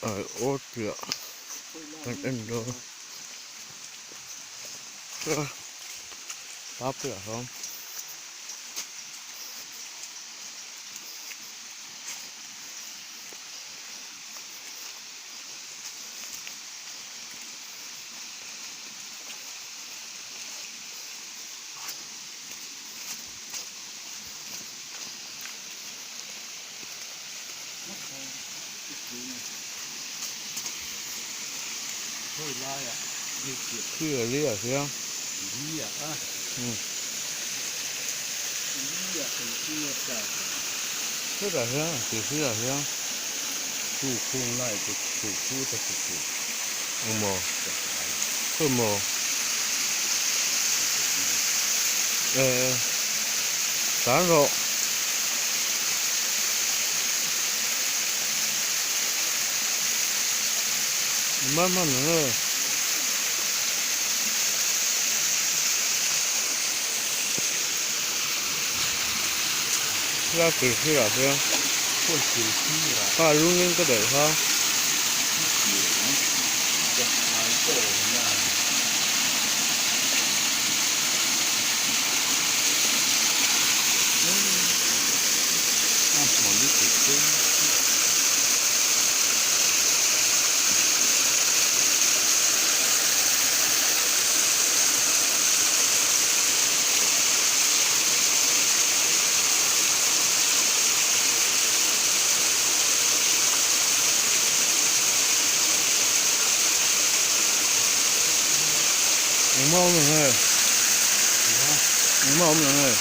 Aiawt piah kan en dawn a piah hian Hetah hian thirthilah hian engmaw khawimaw eh tlan rawh. Man man ang e. Helai thir thirah hian kha lungin ka daih kha. Engmah awm lo nge? Engmah awm lo nge?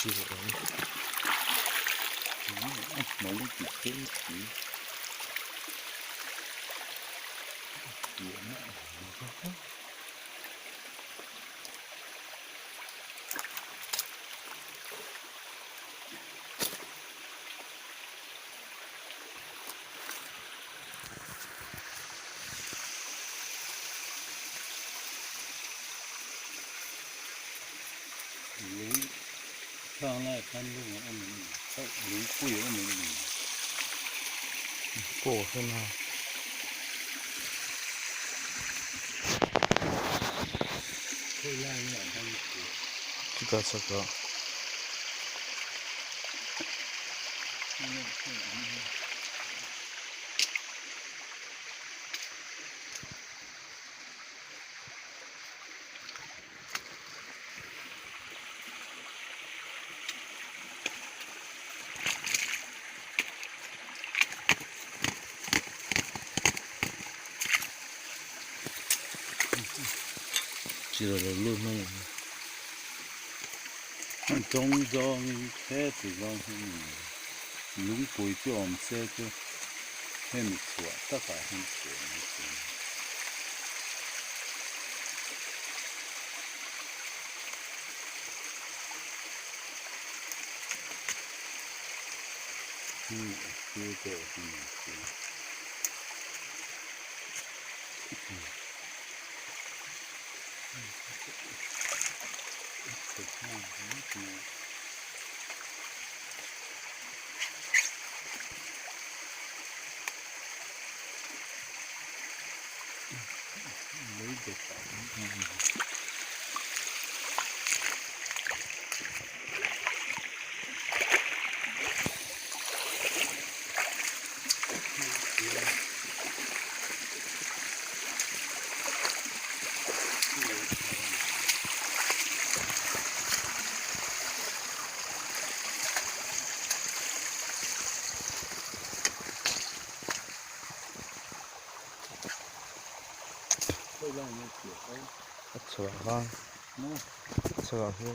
Lung thlang laiah khan lung a awm em ni? Lungpui a awm em ni? Pawh hian a. Khawi lai nge a dang tih? Chutah chhakah. Chilo lo lut mai ang. Tawng zawngin heti zawng hi a ni mai. Lungpui chu awm se chu hemi chhuah takah hian chhuah mai thei a ni. Hemi a sir deuh hi ni se. A chhuah a a chhuah hi.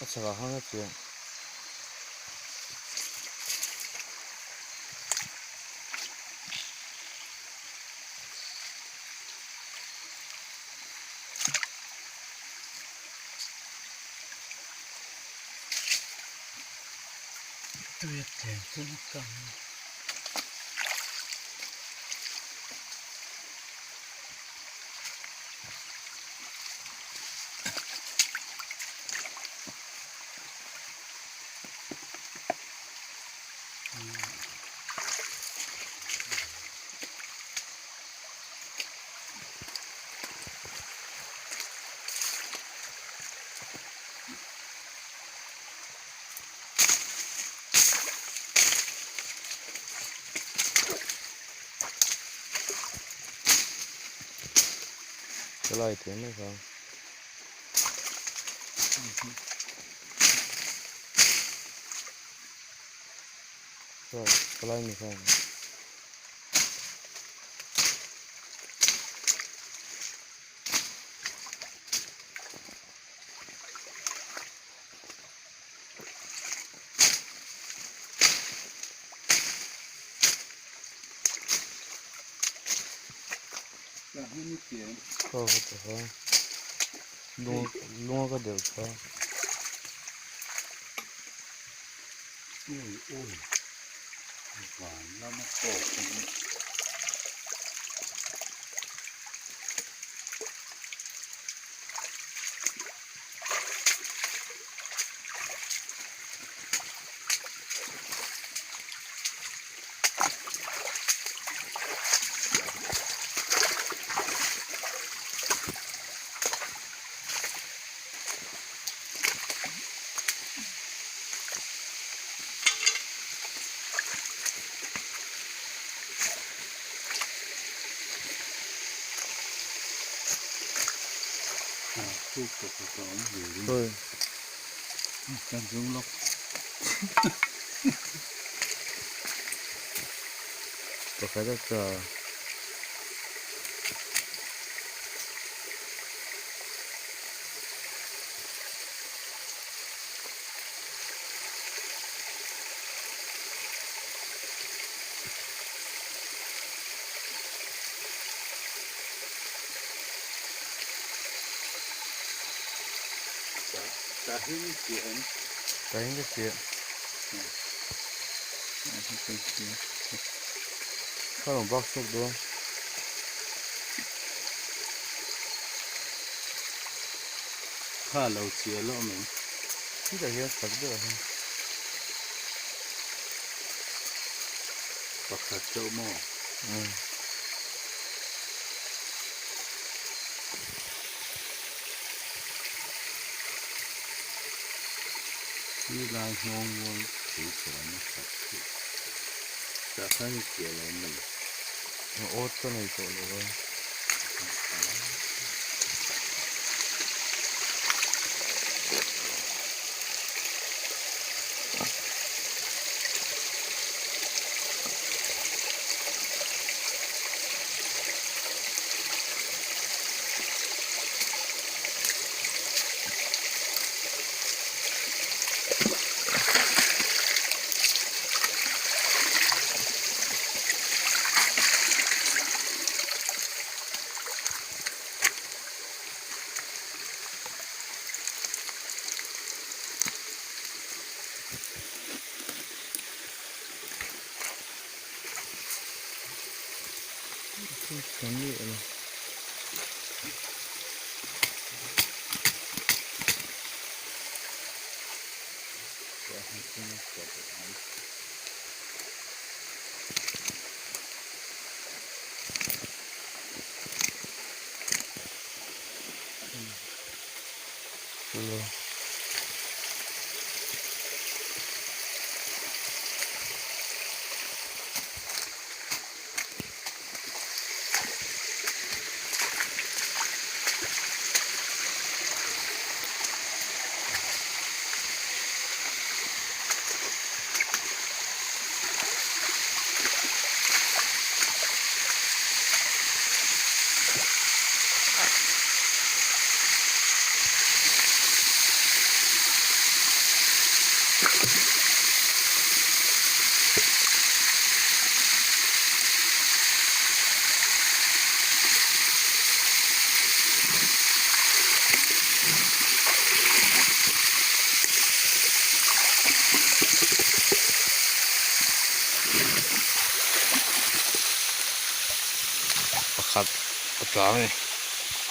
A chhakah khan a chiah. Ka lai thei mai kha. Ka lai mai kha. Khaw ka ti kha lung lunga ka delh kha. Thuk pakhat a awm ve ring. Khawi. Kan zung lawk. Pakhat a tla. Tahin i chiah em? Tahin ka chiah. Ka rawn bak chhuak dawn. Kha lo chiah loh mai. Chutah hian sak deuh ah hian. Pakhat chauh maw? Umm. Khi lai nghawng mual thei chuan a khat chu tah khan i chiah lo mai. Awt ka nei tawh lo a. Pakhat a tla a ni.